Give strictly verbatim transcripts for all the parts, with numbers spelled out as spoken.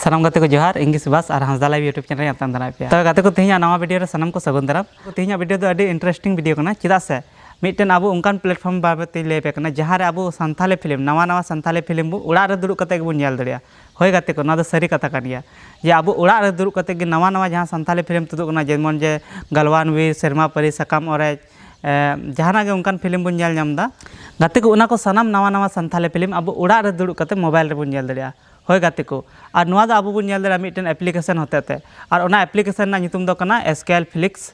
ᱥᱟᱱᱟᱢ ᱜᱟᱛᱮ ᱠᱚ ᱡᱚᱦᱟᱨ, ᱤᱧ ᱜᱮ ᱥᱩᱵᱷᱟᱥ ᱟᱨ ᱦᱟᱸᱥᱫᱟ ᱞᱟᱭᱤᱵᱷ YouTube ᱪᱮᱱᱮᱞ ᱨᱮ ᱟᱛᱟᱝ ᱫᱟᱨᱟᱢ ᱯᱮᱭᱟ᱾ ᱛᱚ ᱜᱟᱛᱮ ᱠᱚ, ᱛᱮᱦᱮᱧᱟᱜ ᱱᱟᱣᱟ ᱵᱷᱤᱰᱤᱭᱳ ᱨᱮ ᱥᱟᱱᱟᱢ ᱠᱚ ᱥᱟᱹᱜᱩᱱ ᱫᱟᱨᱟᱢ᱾ ᱛᱮᱦᱮᱧᱟᱜ ᱵᱷᱤᱰᱤᱭᱳ ᱫᱚ ᱟᱹᱰᱤ ᱤᱱᱴᱟᱨᱮᱥᱴᱤᱝ ᱵᱷᱤᱰᱤᱭᱳ ᱠᱟᱱᱟ, ᱪᱮᱫᱟᱜ ᱥᱮ ᱢᱤᱫᱴᱮᱱ ᱟᱵᱚ ᱚᱱᱠᱟᱱ ᱯᱞᱟᱴᱯᱷᱚᱨᱢ ᱵᱟᱵᱚᱫ ᱛᱮᱧ ᱞᱟᱹᱭ ᱟᱯᱮ ᱠᱟᱱᱟ, ᱡᱟᱦᱟᱸ ᱨᱮ ᱟᱵᱚ ᱥᱟᱱᱛᱷᱟᱞᱤ ᱯᱷᱤᱞᱢ, ᱱᱟᱣᱟ ᱱᱟᱣᱟ ᱥᱟᱱᱛᱷᱟᱞᱤ ᱯᱷᱤᱞᱢ ᱵᱚ ᱚᱲᱟᱜ ᱨᱮ ᱫᱩᱲᱩᱵ ᱠᱟᱛᱮ ᱜᱮᱵᱚᱱ ᱧᱮᱞ ᱫᱟᱲᱮᱭᱟᱜᱼᱟ᱾ ᱦᱳᱭ ᱜᱟᱛᱮ ᱠᱚ, ᱱᱚᱣᱟ ᱫᱚ ᱥᱟᱹᱨᱤ ᱠᱟᱛᱷᱟ ᱠᱟᱱ ᱜᱮᱭᱟ, ᱡᱮ ᱟᱵᱚ ᱚᱲᱟᱜ ᱨᱮ ᱫᱩᱲᱩᱵ ᱠᱟᱛᱮ ᱜᱮ ᱱᱟᱣᱟ ᱱᱟᱣᱟ ᱡᱟᱦᱟᱸ ᱥᱟᱱᱛᱷᱟᱞᱤ ᱯᱷᱤᱞᱢ ᱛᱩᱫᱩᱜ ᱠᱟᱱᱟ, ᱡᱮᱢᱚᱱ ᱡᱮ ᱜᱟᱞᱣᱟᱱ ᱵᱤᱨ, ᱥᱮᱨᱢᱟ ᱯᱟᱹᱨᱤ, ᱥᱟᱠᱟᱢ ᱚᱨᱮᱡ, ᱮ, ᱡᱟᱦᱟᱱᱟᱜ ᱜᱮ ᱚᱱᱠᱟᱱ ᱯᱷᱤᱞᱢ ᱵᱚᱱ ᱧᱮᱞ ᱧᱟᱢ ᱮᱫᱟ᱾ ᱜᱟᱛᱮ ᱠᱚ, ᱚᱱᱟ ᱠᱚ ᱥᱟᱱᱟᱢ ᱱᱟᱣᱟ ᱱᱟᱣᱟ ᱥᱟᱱᱛᱷᱟᱞᱤ ᱯᱷᱤᱞᱢ ᱟᱵᱚ ᱚᱲᱟᱜ ᱨᱮ ᱫᱩᱲᱩᱵ ᱠᱟᱛᱮ ᱢᱳᱵᱟᱭᱤᱞ ᱨᱮᱵᱚᱱ ᱧᱮᱞ ᱫᱟᱲᱮᱭᱟᱜᱼᱟ᱾ ᱦᱳᱭ ᱜᱟᱛᱮ ᱠᱚ, ᱟᱨ ᱱᱚᱣᱟ ᱫᱚ ᱟᱵᱚ ᱵᱚᱱ ᱧᱮᱞ ᱫᱟᱲᱮᱭᱟᱜᱼᱟ ᱢᱤᱫᱴᱮᱱ ᱮᱯᱞᱤᱠᱮᱥᱚᱱ ᱦᱚᱛᱮ ᱛᱮ, ᱟᱨ ᱚᱱᱟ ᱮᱯᱞᱤᱠᱮᱥᱚᱱ ᱨᱮᱱᱟᱜ ᱧᱩᱛᱩᱢ ᱫᱚ ᱠᱟᱱᱟ ᱮᱥᱠᱮᱞ ᱯᱷᱤᱞᱤᱠᱥ᱾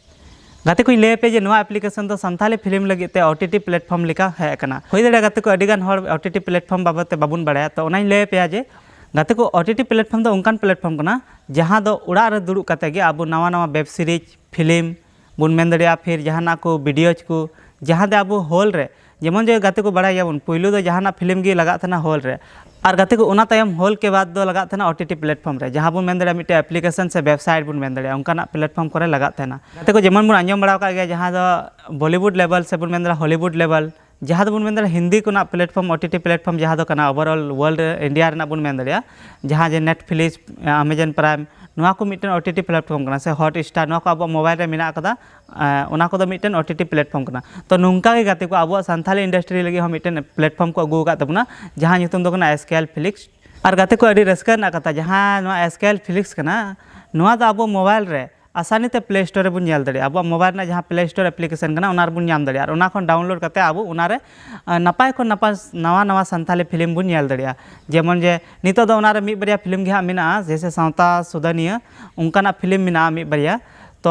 ᱜᱟᱛᱮ ᱠᱚᱧ ᱞᱟᱹᱭ ᱟᱯᱮ ᱡᱮ ᱱᱚᱣᱟ ᱮᱯᱞᱤᱠᱮᱥᱚᱱ ᱫᱚ ᱥᱟᱱᱛᱷᱟᱞᱤ ᱯᱷᱤᱞᱢ ᱞᱟᱹᱜᱤᱫ ᱛᱮ ᱳ ᱴᱤ ᱴᱤ ᱯᱞᱟᱴᱯᱷᱚᱨᱢ ᱞᱮᱠᱟ ᱦᱮᱡ ᱟᱠᱟᱱᱟ᱾ ᱦᱩᱭ ᱫᱟᱲᱮᱭᱟᱜᱼᱟ ᱜᱟᱛᱮ ᱠᱚ, ᱟᱹᱰᱤ ᱜᱟᱱ ᱦᱚᱲ ᱳ ᱴᱤ ᱴᱤ ᱯᱞᱟᱴᱯᱷᱚᱨᱢ ᱵᱟᱵᱚᱫ ᱛᱮ ᱵᱟᱵᱚᱱ ᱵᱟᱲᱟᱭᱟ, ᱛᱚ ᱚᱱᱟᱧ ᱞᱟᱹᱭ ᱟᱯᱮᱭᱟ ᱡᱮ ᱜᱟᱛᱮ ᱠᱚ, ᱳ ᱴᱤ ᱴᱤ ᱯᱞᱟᱴᱯᱷᱚᱨᱢ ᱫᱚ ᱚᱱᱠᱟᱱ ᱯᱞᱟᱴᱯᱷᱚᱨᱢ ᱠᱟᱱᱟ, ᱡᱟᱦᱟᱸ ᱫᱚ ᱚᱲᱟᱜ ᱨᱮ ᱫᱩᱲᱩᱵ ᱠᱟᱛᱮ ᱜᱮ ᱟᱵᱚ ᱱᱟᱣᱟ ᱱᱟᱣᱟ ᱣᱮᱵ ᱥᱤᱨᱤᱡᱽ, ᱯᱷᱤᱞᱢ ᱵᱚᱱ ᱢᱮᱱ ᱫᱟᱲᱮᱭᱟᱜᱼᱟ, ᱯᱷᱤᱨ ᱡᱟᱦᱟᱱᱟᱜ ᱠᱚ ᱵᱷᱤᱰᱤᱭᱳᱡᱽ ᱠᱚ, ᱡᱟᱦᱟᱸ ᱫᱚ ᱟᱵᱚ ᱦᱚᱞ ᱨᱮ, ᱡᱮᱢᱚᱱ ᱡᱮ ᱜᱟᱛᱮ ᱠᱚ ᱵᱟᱲᱟᱭ ᱜᱮᱭᱟᱵᱚᱱ, ᱯᱳᱭᱞᱳ ᱫᱚ ᱡᱟᱦᱟᱱᱟᱜ ᱯᱷᱤᱞᱢ ᱜᱮ ᱞᱟᱜᱟᱜ ᱛᱟᱦᱮᱱᱟ ᱦᱚᱞ ᱨᱮ, ᱟᱨ ᱜᱟᱛᱮ ᱠᱚ ᱚᱱᱟ ᱛᱟᱭᱚᱢ ᱦᱚᱞ ᱠᱮ ᱵᱟᱫ ᱫᱚ ᱞᱟᱜᱟᱜ ᱛᱟᱦᱮᱱᱟ ᱳ ᱴᱤ ᱴᱤ ᱯᱞᱟᱴᱯᱷᱚᱨᱢ ᱨᱮ, ᱡᱟᱦᱟᱸ ᱵᱚᱱ ᱢᱮᱱ ᱫᱟᱲᱮᱭᱟᱜᱼᱟ ᱢᱤᱫᱴᱮᱱ ᱮᱯᱞᱤᱠᱮᱥᱚᱱ ᱥᱮ ᱣᱮᱵᱥᱟᱭᱤᱴ ᱵᱚᱱ ᱢᱮᱱ ᱫᱟᱲᱮᱭᱟᱜᱼᱟ, ᱚᱱᱠᱟᱱᱟᱜ ᱯᱞᱟᱴᱯᱷᱚᱨᱢ ᱠᱚᱨᱮ ᱞᱟᱜᱟᱜ ᱛᱟᱦᱮᱱᱟ᱾ ᱜᱟᱛᱮ ᱠᱚ ᱡᱮᱢᱚᱱ ᱵᱚᱱ ᱟᱸᱡᱚᱢ ᱵᱟᱲᱟ ᱟᱠᱟᱫ ᱜᱮᱭᱟ, ᱡᱟᱦᱟᱸ ᱫᱚ ᱵᱚᱞᱤᱣᱩᱰ ᱞᱮᱵᱮᱞ ᱥᱮ ᱵᱚᱱ ᱢᱮᱱ ᱫᱟᱲᱮᱭᱟᱜᱼᱟ ᱦᱚᱞᱤᱣᱩᱰ ᱞᱮᱵᱮᱞ, ᱡᱟᱦᱟᱸ ᱫᱚᱵᱚᱱ ᱢᱮᱱ ᱫᱟᱲᱮᱭᱟᱜᱼᱟ ᱦᱤᱱᱫᱤ ᱠᱚᱨᱮᱱᱟᱜ platform, O T T platform, ᱡᱟᱦᱟᱸ ᱫᱚ ᱠᱟᱱᱟ ᱳᱵᱷᱟᱨᱚᱞ ᱣᱟᱨᱞᱰ ᱤᱱᱰᱤᱭᱟ ᱨᱮᱱᱟᱜ ᱵᱚᱱ ᱢᱮᱱ ᱫᱟᱲᱮᱭᱟᱜᱼᱟ, ᱡᱟᱦᱟᱸ ᱡᱮ ᱱᱮᱴᱯᱷᱞᱤᱠᱥ, ᱟᱢᱟᱡᱚᱱ ᱯᱨᱟᱭᱤᱢ, ᱱᱚᱣᱟ ᱠᱚ ᱢᱤᱫᱴᱮᱱ ᱳ ᱴᱤ ᱴᱤ ᱯᱞᱟᱴᱯᱷᱚᱨᱢ ᱠᱟᱱᱟ, ᱥᱮ ᱦᱚᱴ ᱥᱴᱟᱨ, ᱱᱚᱣᱟ ᱠᱚ ᱟᱵᱚᱣᱟᱜ ᱢᱳᱵᱟᱭᱤᱞ ᱨᱮ ᱢᱮᱱᱟᱜ ᱟᱠᱟᱫᱟ᱾ ᱮᱸ, ᱚᱱᱟ ᱠᱚᱫᱚ ᱢᱤᱫᱴᱮᱱ ᱳ ᱴᱤ ᱴᱤ ᱯᱞᱟᱴᱯᱷᱚᱨᱢ ᱠᱟᱱᱟ᱾ ᱛᱚ ᱱᱚᱝᱠᱟ ᱜᱮ ᱜᱟᱛᱮ ᱠᱚ, ᱟᱵᱚᱣᱟᱜ ᱥᱟᱱᱛᱷᱟᱞᱤ ᱤᱱᱰᱟᱥᱴᱨᱤ ᱞᱟᱹᱜᱤᱫ ᱦᱚᱸ ᱢᱤᱫᱴᱮᱱ ᱯᱞᱟᱴᱯᱷᱚᱨᱢ ᱠᱚ ᱟᱹᱜᱩ ᱟᱠᱟᱫ ᱛᱟᱵᱚᱱᱟ, ᱡᱟᱦᱟᱸ ᱧᱩᱛᱩᱢ ᱫᱚ ᱠᱟᱱᱟ ᱮᱥᱠᱮᱞ ᱯᱷᱤᱞᱤᱠᱥ᱾ ᱟᱨ ᱜᱟᱛᱮ ᱠᱚ, ᱟᱹᱰᱤ ᱨᱟᱹᱥᱠᱟᱹ ᱨᱮᱱᱟᱜ ᱠᱟᱛᱷᱟ, ᱡᱟᱦᱟᱸ ᱱᱚᱣᱟ ᱮᱥᱠᱮᱞ ᱯᱷᱤᱞᱤᱠᱥ ᱠᱟᱱᱟ, ᱱᱚᱣᱟ ᱫᱚ ᱟᱵᱚ ᱢᱳᱵᱟᱭᱤᱞ ᱨᱮ ᱟᱥᱟᱱᱤ ᱛᱮ ᱯᱞᱮ ᱥᱴᱳᱨ ᱨᱮᱵᱚᱱ ᱧᱮᱞ ᱫᱟᱲᱮᱭᱟᱜᱼᱟ᱾ ᱟᱵᱚᱣᱟᱜ ᱢᱳᱵᱟᱭᱤᱞ ᱨᱮᱱᱟᱜ ᱡᱟᱦᱟᱸ ᱯᱞᱮ ᱥᱴᱳᱨ ᱮᱯᱞᱤᱠᱮᱥᱚᱱ ᱠᱟᱱᱟ, ᱚᱱᱟ ᱨᱮᱵᱚᱱ ᱧᱟᱢ ᱫᱟᱲᱮᱭᱟᱜᱼᱟ᱾ ᱟᱨ ᱚᱱᱟ ᱠᱷᱚᱱ ᱰᱟᱣᱩᱱᱞᱳᱰ ᱠᱟᱛᱮ ᱟᱵᱚ ᱚᱱᱟᱨᱮ, ᱟᱸ, ᱱᱟᱯᱟᱭ ᱠᱷᱚᱱ ᱱᱟᱯᱟᱭ ᱱᱟᱣᱟ ᱱᱟᱣᱟ ᱥᱟᱱᱛᱷᱟᱞᱤ ᱯᱷᱤᱞᱢ ᱵᱚᱱ ᱧᱮᱞ ᱫᱟᱲᱮᱭᱟᱜᱼᱟ᱾ ᱡᱮᱢᱚᱱ ᱡᱮ ᱱᱤᱛᱚᱜ ᱫᱚ ᱚᱱᱟᱨᱮ ᱢᱤᱫ ᱵᱟᱨᱭᱟ ᱯᱷᱤᱞᱢ ᱜᱮ ᱦᱟᱸᱜ ᱢᱮᱱᱟᱜᱼᱟ, ᱡᱮᱭᱥᱮ ᱥᱟᱶᱛᱟ ᱥᱩᱫᱷᱟᱹᱱᱤᱭᱟᱹ, ᱚᱱᱠᱟᱱᱟᱜ ᱯᱷᱤᱞᱢ ᱢᱮᱱᱟᱜᱼᱟ ᱢᱤᱫ ᱵᱟᱨᱭᱟ᱾ ᱛᱚ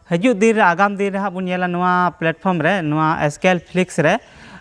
ᱦᱤᱡᱩᱜ ᱫᱤᱱ ᱨᱮ, ᱟᱜᱟᱢ ᱫᱤᱱ ᱨᱮ ᱦᱟᱸᱜ ᱵᱚᱱ ᱧᱮᱞᱟ ᱱᱚᱣᱟ ᱯᱞᱟᱴᱯᱷᱚᱨᱢ ᱨᱮ, ᱱᱚᱣᱟ ᱮᱥᱠᱮᱞ ᱯᱷᱤᱞᱤᱠᱥ ᱨᱮ,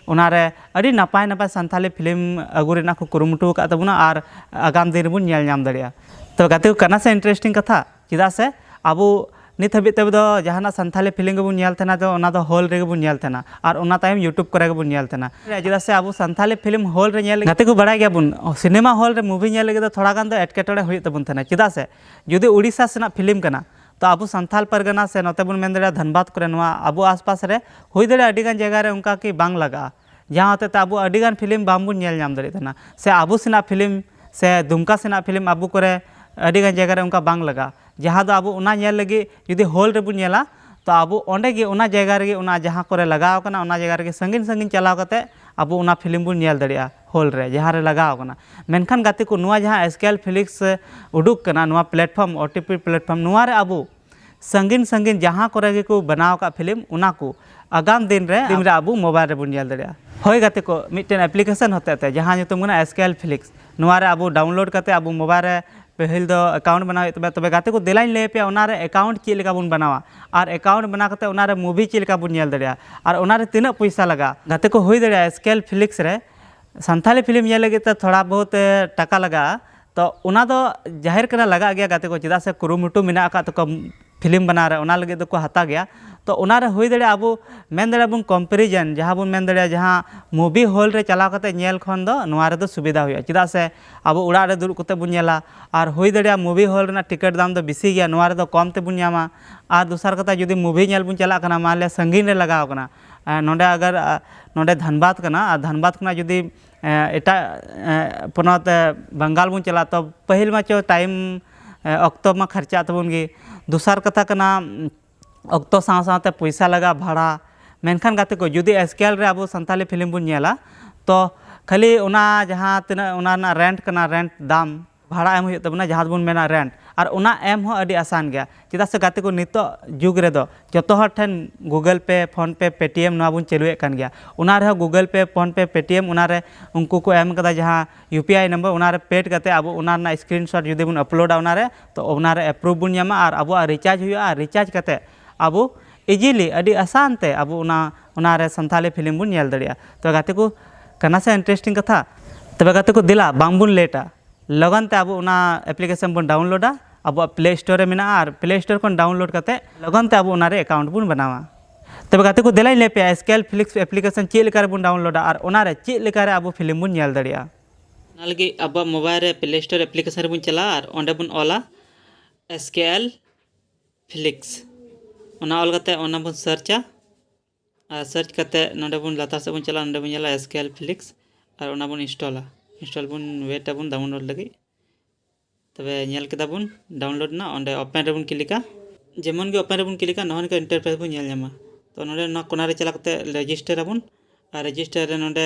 ᱚᱱᱟᱨᱮ ᱟᱹᱰᱤ ᱱᱟᱯᱟᱭ ᱱᱟᱯᱟᱭ ᱥᱟᱱᱛᱷᱟᱞᱤ ᱯᱷᱤᱞᱢ ᱟᱹᱜᱩ ᱨᱮᱱᱟᱜ ᱠᱚ ᱠᱩᱨᱩᱢᱩᱴᱩ ᱟᱠᱟᱫ ᱛᱟᱵᱚᱱᱟ, ᱟᱨ ᱟᱜᱟᱢ ᱫᱤᱱ ᱨᱮᱵᱚᱱ ᱧᱮᱞ ᱧᱟᱢ ᱫᱟᱲᱮᱭᱟᱜᱼᱟ᱾ ᱛᱚ ᱜᱟᱛᱮ ᱠᱚ, ᱠᱟᱱᱟ ᱥᱮ ᱤᱱᱴᱟᱨᱮᱥᱴᱤᱝ ᱠᱟᱛᱷᱟ? ᱪᱮᱫᱟᱜ ᱥᱮ ᱟᱵᱚ ᱱᱤᱛ ᱦᱟᱹᱵᱤᱡ ᱛᱮ ᱫᱚ ᱡᱟᱦᱟᱱᱟᱜ ᱥᱟᱱᱛᱷᱟᱞᱤ ᱯᱷᱤᱞᱢ ᱜᱮᱵᱚᱱ ᱧᱮᱞ ᱛᱟᱦᱮᱱᱟ, ᱛᱚ ᱚᱱᱟ ᱫᱚ ᱦᱚᱞ ᱨᱮᱜᱮ ᱵᱚᱱ ᱧᱮᱞ ᱛᱟᱦᱮᱱᱟ, ᱟᱨ ᱚᱱᱟ ᱛᱟᱭᱚᱢ YouTube ᱠᱚᱨᱮ ᱜᱮᱵᱚᱱ ᱧᱮᱞ ᱛᱟᱦᱮᱱᱟ᱾ ᱪᱮᱫᱟᱜ ᱥᱮ ᱟᱵᱚ ᱥᱟᱱᱛᱷᱟᱞᱤ ᱯᱷᱤᱞᱢ ᱦᱚᱞ ᱨᱮ ᱧᱮᱞ ᱞᱟᱹᱜᱤᱫ, ᱜᱟᱛᱮ ᱠᱚ, ᱵᱟᱲᱟᱭ ᱜᱮᱭᱟᱵᱚᱱ, ᱥᱤᱱᱮᱢᱟ ᱦᱚᱞ ᱨᱮ ᱢᱩᱵᱷᱤ ᱧᱮᱞ ᱞᱟᱹᱜᱤᱫ ᱫᱚ ᱛᱷᱚᱲᱟ ᱜᱟᱱ ᱫᱚ ᱮᱴᱠᱮᱴᱚᱬᱮ ᱦᱩᱭᱩᱜ ᱛᱟᱵᱚᱱ ᱛᱟᱦᱮᱱᱟ᱾ ᱪᱮᱫᱟᱜ ᱥᱮ ᱡᱩᱫᱤ ᱩᱲᱤᱥᱥᱟ ᱥᱮᱱᱟᱜ ᱯᱷᱤᱞᱢ ᱠᱟᱱᱟ, ᱛᱚ ᱟᱵᱚ ᱥᱟᱱᱛᱷᱟᱞ ᱯᱟᱨᱜᱟᱱᱟ ᱥᱮ ᱱᱚᱛᱮ ᱵᱚᱱ ᱢᱮᱱ ᱫᱟᱲᱮᱭᱟᱜᱼᱟ ᱫᱷᱟᱱᱵᱟᱫᱽ ᱠᱚᱨᱮ, ᱱᱚᱣᱟ ᱟᱵᱚ ᱟᱥᱯᱟᱥ ᱨᱮ ᱦᱩᱭ ᱫᱟᱲᱮᱭᱟᱜᱼᱟ ᱟᱹᱰᱤ ᱜᱟᱱ ᱡᱟᱭᱜᱟ ᱨᱮ ᱚᱱᱠᱟ ᱠᱤ ᱵᱟᱝ ᱞᱟᱜᱟᱜᱼᱟ, ᱡᱟᱦᱟᱸ ᱦᱚᱛᱮᱡ ᱛᱮ ᱟᱵᱚ ᱟᱹᱰᱤ ᱜᱟᱱ ᱯᱷᱤᱞᱢ ᱵᱟᱝᱵᱚᱱ ᱧᱮᱞ ᱧᱟᱢ ᱫᱟᱲᱮᱭᱟᱜ ᱛᱟᱦᱮᱱᱟ, ᱥᱮ ᱟᱵᱚ ᱥᱮᱱᱟᱜ ᱯᱷᱤᱞᱢ ᱥᱮ ᱫᱩᱢᱠᱟ ᱥᱮᱱᱟᱜ ᱯᱷᱤᱞᱢ ᱟᱵᱚ ᱠᱚᱨᱮ ᱟᱹᱰᱤ ᱜᱟᱱ ᱡᱟᱭᱜᱟ ᱨᱮ ᱚᱱᱠᱟ ᱵᱟᱝ ᱞᱟᱜᱟᱜᱼᱟ, ᱡᱟᱦᱟᱸ ᱫᱚ ᱟᱵᱚ ᱚᱱᱟ ᱧᱮᱞ ᱞᱟᱹᱜᱤᱫ ᱡᱩᱫᱤ ᱦᱚᱞ ᱨᱮᱵᱚᱱ ᱧᱮᱞᱟ, ᱛᱚ ᱟᱵᱚ ᱚᱸᱰᱮ ᱜᱮ ᱚᱱᱟ ᱡᱟᱭᱜᱟ ᱨᱮᱜᱮ, ᱚᱱᱟ ᱡᱟᱦᱟᱸ ᱠᱚᱨᱮ ᱞᱟᱜᱟᱣ ᱠᱟᱱᱟ, ᱚᱱᱟ ᱡᱟᱭᱜᱟ ᱨᱮᱜᱮ ᱥᱟᱺᱜᱤᱧ ᱥᱟᱺᱜᱤᱧ ᱪᱟᱞᱟᱣ ᱠᱟᱛᱮ ᱟᱵᱚ ᱚᱱᱟ ᱯᱷᱤᱞᱢ ᱵᱚᱱ ᱧᱮᱞ ᱫᱟᱲᱮᱭᱟᱜᱼᱟ ᱦᱚᱞ ᱨᱮ, ᱡᱟᱦᱟᱸ ᱨᱮ ᱞᱟᱜᱟᱣ ᱠᱟᱱᱟ᱾ ᱢᱮᱱᱠᱷᱟᱱ ᱜᱟᱛᱮ ᱠᱚ, ᱱᱚᱣᱟ ᱡᱟᱦᱟᱸ ᱮᱥ ᱠᱮ ᱮᱞ ᱯᱷᱤᱞᱤᱠᱥ ᱩᱰᱩᱠ ᱠᱟᱱᱟ, ᱱᱚᱣᱟ platform, O T P platform, ᱱᱚᱣᱟ ᱨᱮ ᱟᱵᱚ ᱥᱟᱺᱜᱤᱧ ᱥᱟᱺᱜᱤᱧ ᱡᱟᱦᱟᱸ ᱠᱚᱨᱮ ᱜᱮᱠᱚ ᱵᱮᱱᱟᱣ ᱟᱠᱟᱫ ᱯᱷᱤᱞᱢ, ᱚᱱᱟ ᱠᱚ ᱟᱜᱟᱢ ᱫᱤᱱ ᱨᱮ, ᱫᱤᱱ ᱨᱮ ᱟᱵᱚ ᱢᱳᱵᱟᱭᱤᱞ ᱨᱮᱵᱚᱱ ᱧᱮᱞ ᱫᱟᱲᱮᱭᱟᱜᱼᱟ᱾ ᱦᱳᱭ ᱜᱟᱛᱮ ᱠᱚ, ᱢᱤᱫᱴᱮᱱ ᱮᱯᱞᱤᱠᱮᱥᱚᱱ ᱦᱚᱛᱮᱡ ᱛᱮ, ᱡᱟᱦᱟᱸ ᱧᱩᱛᱩᱢ ᱠᱟᱱᱟ ᱮᱥ ᱠᱮ ᱮᱞ ᱯᱷᱤᱞᱤᱠᱥ, ᱱᱚᱣᱟ ᱨᱮ ᱟᱵᱚ ᱰᱟᱣᱩᱱᱞᱳᱰ ᱠᱟᱛᱮ ᱟᱵᱚ ᱢᱳᱵᱟᱭᱤᱞ ᱨᱮ ᱯᱟᱹᱦᱤᱞ ᱫᱚ ᱮᱠᱟᱣᱩᱱᱴ ᱵᱮᱱᱟᱣ ᱦᱩᱭᱩᱜ ᱛᱟᱵᱚᱱᱟ᱾ ᱛᱚᱵᱮ ᱜᱟᱛᱮ ᱠᱚ, ᱫᱮᱞᱟᱧ ᱞᱟᱹᱭ ᱟᱯᱮᱭᱟ ᱚᱱᱟ ᱨᱮ ᱮᱠᱟᱣᱩᱱᱴ ᱪᱮᱫ ᱞᱮᱠᱟ ᱵᱚᱱ ᱵᱮᱱᱟᱣᱟ, ᱟᱨ ᱮᱠᱟᱣᱩᱱᱴ ᱵᱮᱱᱟᱣ ᱠᱟᱛᱮ ᱚᱱᱟ ᱨᱮ ᱢᱩᱵᱷᱤ ᱪᱮᱫ ᱞᱮᱠᱟ ᱵᱚᱱ ᱧᱮᱞ ᱫᱟᱲᱮᱭᱟᱜᱼᱟ, ᱟᱨ ᱚᱱᱟ ᱨᱮ ᱛᱤᱱᱟᱹᱜ ᱯᱚᱭᱥᱟ ᱞᱟᱜᱟᱜᱼᱟ᱾ ᱜᱟᱛᱮ ᱠᱚ, ᱦᱩᱭ ᱫᱟᱲᱮᱭᱟᱜᱼᱟ ᱮᱥ ᱠᱮ ᱮᱞ ᱯᱷᱤᱞᱤᱠᱥ ᱨᱮ ᱥᱟᱱᱛᱷᱟᱞᱤ ᱯᱷᱤᱞᱢ ᱧᱮᱞ ᱞᱟᱹᱜᱤᱫ ᱛᱮ ᱛᱷᱚᱲᱟ ᱵᱚᱦᱩᱛ, ᱮ, ᱴᱟᱠᱟ ᱞᱟᱜᱟᱜᱼᱟ᱾ ᱛᱚ ᱚᱱᱟ ᱫᱚ ᱡᱟᱦᱮᱨ ᱠᱟᱱᱟ, ᱞᱟᱜᱟᱜ ᱜᱮᱭᱟ ᱜᱟᱛᱮ ᱠᱚ, ᱪᱮᱫᱟᱜ ᱥᱮ ᱠᱩᱨᱩᱢᱩᱴᱩ ᱢᱮᱱᱟᱜ ᱟᱠᱟᱫ ᱛᱟᱠᱚᱣᱟ ᱯᱷᱤᱞᱢ ᱵᱮᱱᱟᱣ ᱨᱮ, ᱚᱱᱟ ᱞᱟᱹᱜᱤᱫ ᱫᱚᱠᱚ ᱦᱟᱛᱟᱣ ᱜᱮᱭᱟ᱾ ᱛᱚ ᱚᱱᱟ ᱨᱮ ᱦᱩᱭ ᱫᱟᱲᱮᱭᱟᱜᱼᱟ, ᱟᱵᱚ ᱢᱮᱱ ᱫᱟᱲᱮᱭᱟᱜᱼᱟ ᱵᱚᱱ ᱠᱚᱢᱯᱮᱨᱤᱡᱚᱱ, ᱡᱟᱦᱟᱸ ᱵᱚᱱ ᱢᱮᱱ ᱫᱟᱲᱮᱭᱟᱜᱼᱟ, ᱡᱟᱦᱟᱸ ᱢᱩᱵᱷᱤ ᱦᱚᱞ ᱨᱮ ᱪᱟᱞᱟᱣ ᱠᱟᱛᱮ ᱧᱮᱞ ᱠᱷᱚᱱ ᱫᱚ ᱱᱚᱣᱟ ᱨᱮᱫᱚ ᱥᱩᱵᱤᱫᱷᱟ ᱦᱩᱭᱩᱜᱼᱟ, ᱪᱮᱫᱟᱜ ᱥᱮ ᱟᱵᱚ ᱚᱲᱟᱜ ᱨᱮ ᱫᱩᱲᱩᱵ ᱠᱟᱛᱮ ᱵᱚᱱ ᱧᱮᱞᱟ᱾ ᱟᱨ ᱦᱩᱭ ᱫᱟᱲᱮᱭᱟᱜᱼᱟ ᱢᱩᱵᱷᱤ ᱦᱚᱞ ᱨᱮᱱᱟᱜ ᱴᱤᱠᱤᱴ ᱫᱟᱢ ᱫᱚ ᱵᱮᱥᱤ ᱜᱮᱭᱟ, ᱱᱚᱣᱟ ᱨᱮᱫᱚ ᱠᱚᱢ ᱛᱮᱵᱚᱱ ᱧᱟᱢᱟ᱾ ᱟᱨ ᱫᱚᱥᱟᱨ ᱠᱟᱛᱷᱟ, ᱡᱩᱫᱤ ᱢᱩᱵᱷᱤ ᱧᱮᱞ ᱵᱚᱱ ᱪᱟᱞᱟᱜ ᱠᱟᱱᱟ, ᱢᱟᱱ ᱞᱮ ᱥᱟᱺᱜᱤᱧ ᱨᱮ ᱞᱟᱜᱟᱣ ᱠᱟᱱᱟ, ᱟᱨ ᱱᱚᱰᱮ ᱟᱜᱟᱨ, ᱟᱨ ᱱᱚᱰᱮ ᱫᱷᱟᱱᱵᱟᱫᱽ ᱠᱟᱱᱟ, ᱟᱨ ᱫᱷᱟᱱᱵᱟᱫᱽ ᱠᱷᱚᱱᱟᱜ ᱡᱩᱫᱤ, ᱮ, ᱮᱴᱟᱜ, ᱮ, ᱯᱚᱱᱚᱛ, ᱮ, ᱵᱟᱝᱜᱟᱞ ᱵᱚᱱ ᱪᱟᱞᱟᱜᱼᱟ, ᱛᱚ ᱯᱟᱹᱦᱤᱞ ᱢᱟ ᱪᱚ ᱴᱟᱭᱤᱢ, ᱮ, ᱚᱠᱛᱚ ᱢᱟ ᱠᱷᱟᱨᱪᱟᱜ ᱛᱟᱵᱚᱱ ᱜᱮ᱾ ᱫᱚᱥᱟᱨ ᱠᱟᱛᱷᱟ ᱠᱟᱱᱟ, ᱩᱢ, ᱚᱠᱛᱚ ᱥᱟᱶ ᱥᱟᱶᱛᱮ ᱯᱚᱭᱥᱟ ᱞᱟᱜᱟᱜᱼᱟ, ᱵᱷᱟᱲᱟ᱾ ᱢᱮᱱᱠᱷᱟᱱ ᱜᱟᱛᱮ ᱠᱚ, ᱡᱩᱫᱤ ᱮᱥ ᱠᱮ ᱮᱞ ᱨᱮ ᱟᱵᱚ ᱥᱟᱱᱛᱟᱞᱤ ᱯᱷᱤᱞᱢ ᱵᱚᱱ ᱧᱮᱞᱟ, ᱛᱚ ᱠᱷᱟᱹᱞᱤ ᱚᱱᱟ ᱡᱟᱦᱟᱸ ᱛᱤᱱᱟᱹᱜ ᱚᱱᱟ ᱨᱮᱱᱟᱜ ᱨᱮᱱᱴ ᱠᱟᱱᱟ, ᱨᱮᱱᱴ ᱫᱟᱢ, ᱵᱷᱟᱲᱟ ᱮᱢ ᱦᱩᱭᱩᱜ ᱛᱟᱵᱚᱱᱟ, ᱡᱟᱦᱟᱸ ᱫᱚᱵᱚᱱ ᱢᱮᱱᱟ ᱨᱮᱱᱴ᱾ ᱟᱨ ᱚᱱᱟ ᱮᱢ ᱦᱚᱸ ᱟᱹᱰᱤ ᱟᱥᱟᱱ ᱜᱮᱭᱟ, ᱪᱮᱫᱟᱜ ᱥᱮ ᱜᱟᱛᱮ ᱠᱚ, ᱱᱤᱛᱚᱜ ᱡᱩᱜᱽ ᱨᱮᱫᱚ ᱡᱚᱛᱚ ᱦᱚᱲ ᱴᱷᱮᱱ ᱜᱩᱜᱚᱞ ᱯᱮ, ᱯᱷᱳᱱ ᱯᱮ, ᱯᱮᱴᱤᱮᱢ ᱱᱚᱣᱟ ᱵᱚᱱ ᱪᱟᱹᱞᱩᱭᱮᱫ ᱠᱟᱱ ᱜᱮᱭᱟ᱾ ᱚᱱᱟ ᱨᱮᱦᱚᱸ ᱜᱩᱜᱚᱞ ᱯᱮ, ᱯᱷᱳᱱ ᱯᱮ, ᱯᱮᱴᱤᱮᱢ, ᱚᱱᱟ ᱨᱮ ᱩᱱᱠᱩ ᱠᱚ ᱮᱢ ᱠᱟᱫᱟ ᱡᱟᱦᱟᱸ ᱤᱭᱩ ᱯᱤ ᱟᱭ ᱱᱟᱢᱵᱟᱨ, ᱚᱱᱟ ᱨᱮ ᱯᱮᱰ ᱠᱟᱛᱮ ᱟᱵᱚ ᱚᱱᱟ ᱨᱮᱱᱟᱜ ᱥᱠᱨᱤᱱᱥᱚᱴ ᱡᱩᱫᱤ ᱵᱚᱱ ᱟᱯᱞᱳᱰᱟ ᱚᱱᱟ ᱨᱮ, ᱛᱚ ᱚᱱᱟ ᱨᱮ ᱮᱯᱨᱩᱵᱷ ᱵᱚᱱ ᱧᱟᱢᱟ ᱟᱨ ᱟᱵᱚᱣᱟᱜ ᱨᱤᱪᱟᱨᱡᱽ ᱦᱩᱭᱩᱜᱼᱟ᱾ ᱟᱨ ᱨᱤᱪᱟᱨᱡᱽ ᱠᱟᱛᱮ ᱟᱵᱚ ᱤᱡᱤᱞᱤ, ᱟᱹᱰᱤ ᱟᱥᱟᱱ ᱛᱮ ᱟᱵᱚ ᱚᱱᱟ, ᱚᱱᱟ ᱨᱮ ᱥᱟᱱᱛᱟᱞᱤ ᱯᱷᱤᱞᱢ ᱵᱚᱱ ᱧᱮᱞ ᱫᱟᱲᱮᱭᱟᱜᱼᱟ᱾ ᱛᱚ ᱜᱟᱛᱮ ᱠᱚ, ᱠᱟᱱᱟ ᱥᱮ ᱤᱱᱴᱟᱨᱮᱥᱴᱤᱝ ᱠᱟᱛᱷᱟ? ᱛᱚᱵᱮ ᱜᱟᱛᱮ ᱠᱚ, ᱫᱮᱞᱟ ᱵᱟᱝ ᱵᱚᱱ ᱞᱮᱴᱟ, ᱞᱚᱜᱚᱱ ᱛᱮ ᱟᱵᱚ ᱚᱱᱟ ᱮᱯᱞᱤᱠᱮᱥᱚᱱ ᱵᱚᱱ ᱰᱟᱣᱩᱱᱞᱳᱰᱟ᱾ ᱟᱵᱚᱣᱟᱜ ᱯᱞᱮ ᱥᱴᱳᱨ ᱨᱮ ᱢᱮᱱᱟᱜᱼᱟ, ᱟᱨ ᱯᱞᱮ ᱥᱴᱳᱨ ᱠᱷᱚᱱ ᱰᱟᱣᱩᱱᱞᱳᱰ ᱠᱟᱛᱮ ᱞᱚᱜᱚᱱ ᱛᱮ ᱟᱵᱚ ᱚᱱᱟ ᱨᱮ ᱮᱠᱟᱣᱩᱱᱴ ᱵᱚᱱ ᱵᱮᱱᱟᱣᱟ᱾ ᱛᱚᱵᱮ ᱜᱟᱛᱮ ᱠᱚ, ᱫᱮᱞᱟᱧ ᱞᱟᱹᱭ ᱟᱯᱮᱭᱟ S K L Felix application ᱪᱮᱫ ᱞᱮᱠᱟ ᱨᱮᱵᱚᱱ ᱰᱟᱣᱩᱱᱞᱳᱰᱟ ᱟᱨ ᱚᱱᱟ ᱨᱮ ᱪᱮᱫ ᱞᱮᱠᱟ ᱨᱮ ᱟᱵᱚ ᱯᱷᱤᱞᱢ ᱵᱚᱱ ᱧᱮᱞ ᱫᱟᱲᱮᱭᱟᱜᱼᱟ᱾ ᱚᱱᱟ ᱞᱟᱹᱜᱤᱫ ᱟᱵᱚᱣᱟᱜ ᱢᱳᱵᱟᱭᱤᱞ ᱨᱮ ᱯᱞᱮ ᱥᱴᱳᱨ ᱮᱯᱞᱤᱠᱮᱥᱚᱱ ᱨᱮᱵᱚᱱ ᱪᱟᱞᱟᱜᱼᱟ ᱟᱨ ᱚᱸᱰᱮ ᱵᱚᱱ ᱚᱞᱟ ᱮᱥ ᱠᱮ ᱮᱞ ᱯᱷᱤᱞᱤᱠᱥ᱾ ᱚᱱᱟ ᱚᱞ ᱠᱟᱛᱮ ᱚᱱᱟ ᱵᱚᱱ ᱥᱟᱨᱪᱟ, ᱟᱨ ᱥᱟᱨᱪ ᱠᱟᱛᱮ ᱱᱚᱰᱮ ᱵᱚᱱ ᱞᱟᱛᱟᱨ ᱥᱮᱫ ᱵᱚᱱ ᱪᱟᱞᱟᱜᱼᱟ, ᱱᱚᱰᱮ ᱵᱚᱱ ᱧᱮᱞᱟ ᱮᱥ ᱠᱮ ᱮᱞ ᱯᱷᱤᱞᱤᱠᱥ, ᱟᱨ ᱚᱱᱟ ᱵᱚᱱ ᱤᱱᱥᱴᱚᱞᱟ᱾ ᱤᱱᱥᱴᱚᱞ ᱵᱚᱱ ᱣᱮᱴ ᱟᱵᱚᱱ ᱰᱟᱣᱩᱱᱞᱳᱰ ᱞᱟᱹᱜᱤᱫ᱾ ᱛᱚᱵᱮ ᱧᱮᱞ ᱠᱮᱫᱟ ᱵᱚᱱ ᱰᱟᱣᱩᱱᱞᱳᱰ ᱮᱱᱟ, ᱚᱸᱰᱮ ᱳᱯᱮᱱ ᱨᱮᱵᱚᱱ ᱠᱞᱤᱠᱟ᱾ ᱡᱮᱢᱚᱱ ᱜᱮ ᱳᱯᱮᱱ ᱨᱮᱵᱚᱱ ᱠᱞᱤᱠᱟ, ᱱᱚᱜᱼᱚ ᱱᱚᱝᱠᱟ ᱤᱱᱴᱟᱨᱯᱷᱮᱥ ᱵᱚᱱ ᱧᱮᱞ ᱧᱟᱢᱟ᱾ ᱛᱚ ᱱᱚᱸᱰᱮ ᱱᱚᱣᱟ ᱠᱚᱨᱱᱟᱨ ᱨᱮ ᱪᱟᱞᱟᱣ ᱠᱟᱛᱮ ᱨᱮᱡᱤᱥᱴᱟᱨ ᱟᱵᱚᱱ, ᱟᱨ ᱨᱮᱡᱤᱥᱴᱟᱨ ᱨᱮ ᱱᱚᱸᱰᱮ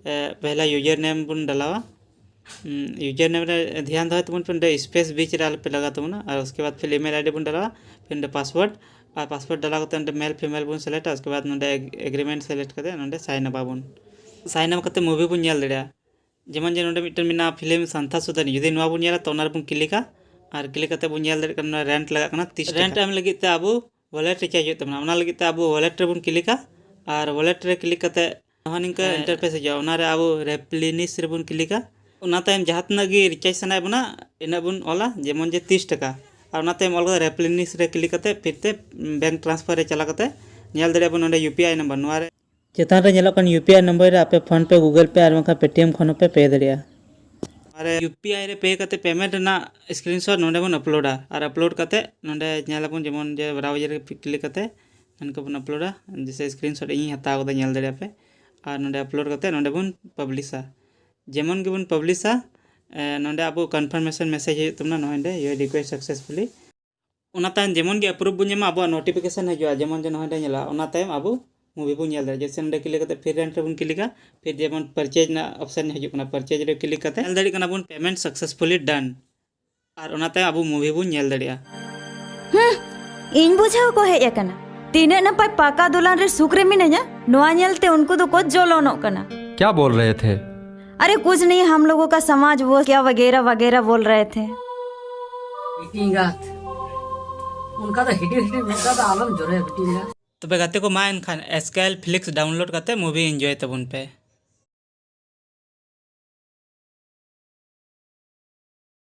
ᱮ, ᱯᱮᱦᱞᱟ ᱭᱩᱡᱟᱨ ᱱᱮᱢ ᱵᱚᱱ ᱰᱟᱞᱟᱣᱟ᱾ ᱦᱩᱸ, ᱭᱩᱡᱟᱨ ᱱᱮᱢ ᱨᱮ ᱫᱷᱮᱭᱟᱱ ᱫᱚᱦᱚᱭ ᱛᱟᱵᱚᱱ ᱯᱮ, ᱱᱚᱸᱰᱮ ᱥᱯᱮᱥ ᱵᱤᱪ ᱨᱮ ᱟᱞᱚᱯᱮ ᱞᱟᱜᱟᱣ ᱛᱟᱵᱚᱱᱟ᱾ ᱟᱨ ᱩᱥᱠᱮ ᱵᱟᱫ ᱯᱷᱤᱨ ᱤᱢᱮᱞ ᱟᱭᱰᱤ ᱵᱚᱱ ᱰᱟᱞᱟᱣᱟ, ᱯᱷᱤᱨ ᱱᱚᱸᱰᱮ ᱯᱟᱥᱣᱟᱨᱰ, ᱟᱨ ᱯᱟᱥᱣᱟᱨᱰ ᱰᱟᱞᱟᱣ ᱠᱟᱛᱮ ᱱᱚᱸᱰᱮ ᱢᱮᱞ ᱯᱷᱤᱢᱮᱞ ᱵᱚᱱ ᱥᱤᱞᱮᱠᱴᱟ᱾ ᱩᱥᱠᱮ ᱵᱟᱫ ᱱᱚᱸᱰᱮ ᱮᱜᱽᱨᱤᱢᱮᱱᱴ ᱥᱤᱞᱮᱠᱴ ᱠᱟᱛᱮ ᱱᱚᱸᱰᱮ ᱥᱟᱭᱤᱱ ᱟᱯ ᱟᱵᱚᱱ᱾ ᱥᱟᱭᱤᱱ ᱟᱯ ᱠᱟᱛᱮ ᱢᱩᱵᱷᱤ ᱵᱚᱱ ᱧᱮᱞ ᱫᱟᱲᱮᱭᱟᱜᱼᱟ᱾ ᱡᱮᱢᱚᱱ ᱡᱮ ᱱᱚᱸᱰᱮ ᱢᱤᱫᱴᱮᱱ ᱢᱮᱱᱟᱜᱼᱟ ᱯᱷᱤᱞᱢ ᱥᱟᱱᱛᱷᱟ ᱥᱩᱫᱷᱟᱹᱱᱤ, ᱡᱩᱫᱤ ᱱᱚᱣᱟ ᱵᱚᱱ ᱧᱮᱞᱟ ᱛᱚ ᱚᱱᱟ ᱨᱮᱵᱚᱱ ᱠᱞᱤᱠᱟ, ᱟᱨ ᱠᱞᱤᱠ ᱠᱟᱛᱮ ᱵᱚᱱ ᱧᱮᱞ ᱫᱟᱲᱮᱭᱟᱜ ᱠᱟᱱᱟ ᱱᱚᱣᱟ ᱨᱮᱱᱴ ᱞᱟᱜᱟᱜ ᱠᱟᱱᱟ ᱛᱤᱥ ᱨᱮᱱᱴ ᱴᱟᱠᱟ᱾ ᱮᱢ ᱞᱟᱹᱜᱤᱫ ᱛᱮ ᱟᱵᱚ ᱣᱟᱞᱮᱴ ᱨᱤᱪᱟᱨᱡᱽ ᱦᱩᱭᱩᱜ ᱛᱟᱵᱚᱱᱟ᱾ ᱚᱱᱟ ᱞᱟᱹᱜᱤᱫ ᱛᱮ ᱟᱵᱚ ᱣᱟᱞᱮᱴ ᱨᱮᱵᱚᱱ ᱠᱞᱤᱠᱟ, ᱟᱨ ᱣᱟᱞᱮᱴ ᱨᱮ ᱠᱞᱤᱠ ᱠᱟᱛᱮ ᱱᱚᱣᱟ ᱱᱤᱝᱠᱟᱹ ᱦᱮᱸ᱾ ᱤᱱᱴᱟᱨᱯᱷᱮᱥ ᱦᱤᱡᱩᱜᱼᱟ, ᱚᱱᱟ ᱨᱮ ᱟᱵᱚ ᱨᱮᱯᱞᱤᱱᱤᱥ ᱨᱮᱵᱚᱱ ᱠᱞᱤᱠᱟ᱾ ᱚᱱᱟ ᱛᱟᱭᱚᱢ ᱡᱟᱦᱟᱸ ᱛᱤᱱᱟᱹᱜ ᱜᱮ ᱨᱤᱪᱟᱨᱡᱽ ᱥᱟᱱᱟᱭᱮᱫ ᱵᱚᱱᱟ ᱤᱱᱟᱹᱜ ᱵᱚᱱ ᱚᱞᱟ, ᱡᱮᱢᱚᱱ ᱡᱮ ᱛᱤᱥ ᱴᱟᱠᱟ, ᱟᱨ ᱚᱱᱟ ᱛᱟᱭᱚᱢ ᱚᱞ ᱠᱟᱛᱮ ᱨᱮᱯᱞᱤᱱᱤᱥ ᱨᱮ ᱠᱞᱤᱠ ᱠᱟᱛᱮ ᱯᱷᱤᱨ ᱛᱮ ᱵᱮᱝᱠ ᱴᱨᱟᱱᱥᱯᱷᱟᱨ ᱨᱮ ᱪᱟᱞᱟᱣ ᱠᱟᱛᱮ ᱧᱮᱞ ᱫᱟᱲᱮᱭᱟᱜᱼᱟ ᱵᱚᱱ ᱱᱚᱸᱰᱮ ᱭᱩ ᱯᱤ ᱟᱭ ᱱᱟᱢᱵᱟᱨ, ᱱᱚᱣᱟ ᱨᱮ ᱪᱮᱛᱟᱱ ᱨᱮ ᱧᱮᱞᱚᱜ ᱠᱟᱱ ᱭᱩ ᱯᱤ ᱟᱭ ᱱᱟᱢᱵᱟᱨ ᱨᱮ ᱟᱯᱮ PhonePe, Google Pay ᱟᱨ ᱵᱟᱝᱠᱷᱟᱱ Paytm ᱠᱷᱚᱱ ᱦᱚᱸᱯᱮ ᱯᱮ ᱫᱟᱲᱮᱭᱟᱜᱼᱟ᱾ ᱟᱨ ᱭᱩ ᱯᱤ ᱟᱭ ᱨᱮ ᱯᱮ ᱠᱟᱛᱮ ᱯᱮᱢᱮᱱᱴ ᱨᱮᱱᱟᱜ ᱥᱠᱨᱤᱱᱥᱚᱴ ᱱᱚᱸᱰᱮ ᱵᱚᱱ ᱟᱯᱞᱳᱰᱟ᱾ ᱟᱨ ᱟᱯᱞᱳᱰ ᱠᱟᱛᱮ ᱱᱚᱸᱰᱮ ᱧᱮᱞ ᱟᱵᱚᱱ, ᱡᱮᱢᱚᱱ ᱡᱮ ᱵᱨᱟᱣᱡᱟᱨ ᱨᱮ ᱠᱞᱤᱠ ᱠᱟᱛᱮ ᱱᱚᱝᱠᱟ ᱵᱚᱱ ᱟᱯᱞᱳᱰᱟ᱾ ᱡᱮᱭᱥᱮ ᱥᱠᱨᱤᱱᱥᱚᱴ ᱤᱧᱤᱧ ᱦᱟᱛᱟᱣ ᱠᱟᱫᱟ, ᱧᱮᱞ ᱫᱟᱲᱮᱭᱟᱜᱼᱟ ᱯᱮ᱾ ᱟᱨ ᱱᱚᱸᱰᱮ ᱟᱯᱞᱳᱰ ᱠᱟᱛᱮ ᱱᱚᱸᱰᱮ ᱵᱚᱱ ᱯᱟᱵᱽᱞᱤᱥᱟ᱾ ᱡᱮᱢᱚᱱ ᱜᱮᱵᱚᱱ ᱯᱟᱵᱽᱞᱤᱥᱟ, ᱮ, ᱱᱚᱸᱰᱮ ᱟᱵᱚ ᱠᱚᱱᱯᱷᱟᱨᱢᱮᱥᱚᱱ ᱢᱮᱥᱮᱡᱽ ᱦᱤᱡᱩᱜ ᱛᱟᱵᱚᱱᱟ, ᱱᱚᱜᱼᱚᱭ ᱱᱚᱸᱰᱮ "Your request successfully". ᱚᱱᱟ ᱛᱟᱭᱚᱢ ᱡᱮᱢᱚᱱ ᱜᱮ ᱟᱯᱨᱩᱵᱷ ᱵᱚᱱ ᱧᱟᱢᱟ, ᱟᱵᱚᱣᱟᱜ ᱱᱳᱴᱤᱯᱷᱤᱠᱮᱥᱚᱱ ᱦᱤᱡᱩᱜᱼᱟ, ᱡᱮᱢᱚᱱ ᱡᱮ ᱱᱚᱜᱼᱚᱭ ᱱᱚᱸᱰᱮ ᱧᱮᱞᱚᱜᱼᱟ, ᱚᱱᱟ ᱛᱟᱭᱚᱢ ᱟᱵᱚ ᱢᱩᱵᱷᱤ ᱵᱚᱱ ᱧᱮᱞ ᱫᱟᱲᱮᱭᱟᱜᱼᱟ᱾ ᱡᱮᱭᱥᱮ ᱱᱚᱸᱰᱮ ᱠᱞᱤᱠ ᱠᱟᱛᱮ ᱯᱷᱤᱨ ᱨᱮᱱᱴ ᱨᱮᱵᱚᱱ ᱠᱞᱤᱠᱟ, ᱯᱷᱤᱨ ᱡᱮᱢᱚᱱ ᱯᱟᱨᱪᱮᱡᱽ ᱨᱮᱱᱟᱜ ᱚᱯᱥᱚᱱ ᱦᱤᱡᱩᱜ ᱠᱟᱱᱟ, ᱯᱟᱨᱪᱮᱡᱽ ᱨᱮ ᱠᱞᱤᱠ ᱠᱟᱛᱮ ᱧᱮᱞ ᱫᱟᱲᱮᱭᱟᱜ ᱠᱟᱱᱟ ᱵᱚᱱ payment successfully done᱾ ᱟᱨ ᱚᱱᱟ ᱛᱟᱭᱚᱢ ᱟᱵᱚ ᱢᱩᱵᱷᱤ ᱵᱚᱱ ᱧᱮᱞ ᱫᱟᱲᱮᱭᱟᱜᱼᱟ᱾ ᱦᱩᱸ, ᱤᱧ ᱵᱩᱡᱷᱟᱹᱣ ᱠᱚ ᱦᱮᱡ ᱟᱠᱟᱱᱟ᱾ ᱛᱤᱱᱟᱹᱜ ᱱᱟᱯᱟᱭ ᱯᱟᱠᱟ ᱫᱚᱞᱟᱱ ᱨᱮ ᱥᱩᱠ ᱨᱮ ᱢᱤᱱᱟᱹᱧᱟ, ᱱᱚᱣᱟ ᱧᱮᱞᱛᱮ ᱩᱱᱠᱩ ᱫᱚᱠᱚ ᱡᱚᱞᱚᱱᱚᱜ ᱠᱟᱱᱟ᱾ क्या बोल रहे थे? अरे कुछ नहीं, हम लोगों का समाज वो क्या वगैरह वगैरह बोल रहे थे। ᱵᱤᱴᱤ ᱮᱸᱜᱟᱛ, ᱚᱱᱠᱟ ᱫᱚ ᱦᱤᱰᱤᱨ ᱦᱤᱰᱤᱨ ᱢᱮᱫ ᱫᱟᱜ ᱫᱚ ᱟᱞᱚᱢ ᱡᱚᱨᱚᱭᱟ ᱵᱤᱴᱤ ᱮᱸᱜᱟᱛ᱾ ᱛᱚᱵᱮ ᱜᱟᱛᱮ ᱠᱚ, ᱢᱟ ᱮᱱᱠᱷᱟᱱ ᱮᱥᱠᱮᱞ ᱯᱷᱞᱤᱠᱥ ᱰᱟᱣᱩᱱᱞᱳᱰ ᱠᱟᱛᱮ ᱢᱩᱵᱷᱤ ᱮᱱᱡᱚᱭ ᱛᱟᱵᱚᱱ ᱯᱮ᱾